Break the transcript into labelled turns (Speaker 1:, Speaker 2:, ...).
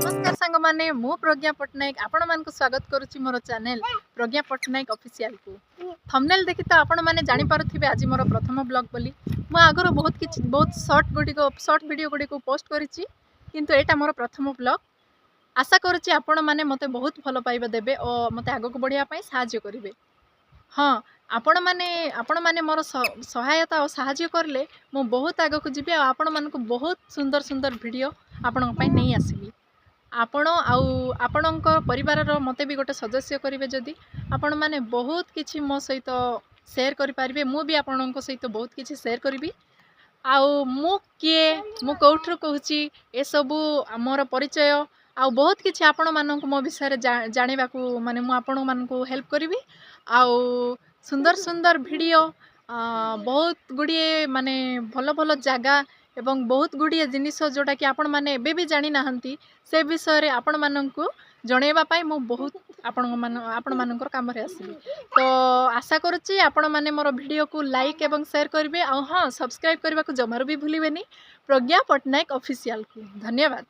Speaker 1: ନମସ୍କାର ସାଙ୍ଗମାନେ, ମୁଁ ପ୍ରଜ୍ଞା ପଟ୍ଟନାୟକ ଆପଣମାନଙ୍କୁ ସ୍ୱାଗତ କରୁଛି ମୋର ଚ୍ୟାନେଲ ପ୍ରଜ୍ଞା ପଟ୍ଟନାୟକ ଅଫିସିଆଲକୁ। ଥମ୍ବନେଲ୍ ଦେଖି ତ ଆପଣମାନେ ଜାଣିପାରୁଥିବେ ଆଜି ମୋର ପ୍ରଥମ ବ୍ଲଗ୍ ବୋଲି। ମୁଁ ଆଗରୁ ବହୁତ କିଛି, ବହୁତ ସର୍ଟ ଗୁଡ଼ିକ, ସର୍ଟ ଭିଡ଼ିଓ ଗୁଡ଼ିକୁ ପୋଷ୍ଟ କରିଛି, କିନ୍ତୁ ଏଇଟା ମୋର ପ୍ରଥମ ବ୍ଲଗ୍। ଆଶା କରୁଛି ଆପଣମାନେ ମୋତେ ବହୁତ ଭଲ ପାଇବା ଦେବେ ଓ ମୋତେ ଆଗକୁ ବଢ଼ିବା ପାଇଁ ସାହାଯ୍ୟ କରିବେ। ହଁ, ଆପଣମାନେ ମୋର ସହାୟତା ଓ ସାହାଯ୍ୟ କରିଲେ ମୁଁ ବହୁତ ଆଗକୁ ଯିବି ଆଉ ଆପଣମାନଙ୍କୁ ବହୁତ ସୁନ୍ଦର ସୁନ୍ଦର ଭିଡ଼ିଓ ଆପଣଙ୍କ ପାଇଁ ନେଇ ଆସିବି। ଆପଣ ଆଉ ଆପଣଙ୍କ ପରିବାରର ମୋତେ ବି ଗୋଟେ ସଦସ୍ୟ କରିବେ ଯଦି, ଆପଣମାନେ ବହୁତ କିଛି ମୋ ସହିତ ସେୟାର କରିପାରିବେ। ମୁଁ ବି ଆପଣଙ୍କ ସହିତ ବହୁତ କିଛି ସେୟାର କରିବି। ଆଉ ମୁଁ କିଏ, ମୁଁ କେଉଁଠୁ କହୁଛି, ଏସବୁ ମୋର ପରିଚୟ ଆଉ ବହୁତ କିଛି ଆପଣମାନଙ୍କୁ ମୋ ବିଷୟରେ ଜାଣିବାକୁ, ମାନେ ମୁଁ ଆପଣମାନଙ୍କୁ ହେଲ୍ପ କରିବି। ଆଉ ସୁନ୍ଦର ସୁନ୍ଦର ଭିଡ଼ିଓ, ବହୁତ ଗୁଡ଼ିଏ ମାନେ ଭଲ ଭଲ ଜାଗା ଏବଂ ବହୁତ ଗୁଡ଼ିଏ ଜିନିଷ ଯେଉଁଟାକି ଆପଣମାନେ ଏବେ ବି ଜାଣିନାହାନ୍ତି, ସେ ବିଷୟରେ ଆପଣମାନଙ୍କୁ ଜଣାଇବା ପାଇଁ ମୁଁ ବହୁତ ଆପଣମାନଙ୍କର କାମରେ ଆସିବି। ତ ଆଶା କରୁଛି ଆପଣମାନେ ମୋର ଭିଡ଼ିଓକୁ ଲାଇକ୍ ଏବଂ ସେୟାର କରିବେ। ଆଉ ହଁ, ସବସ୍କ୍ରାଇବ୍ କରିବାକୁ ଜମାରୁ ବି ଭୁଲିବେନି ପ୍ରଜ୍ଞା ପଟ୍ଟନାୟକ ଅଫିସିଆଲକୁ। ଧନ୍ୟବାଦ।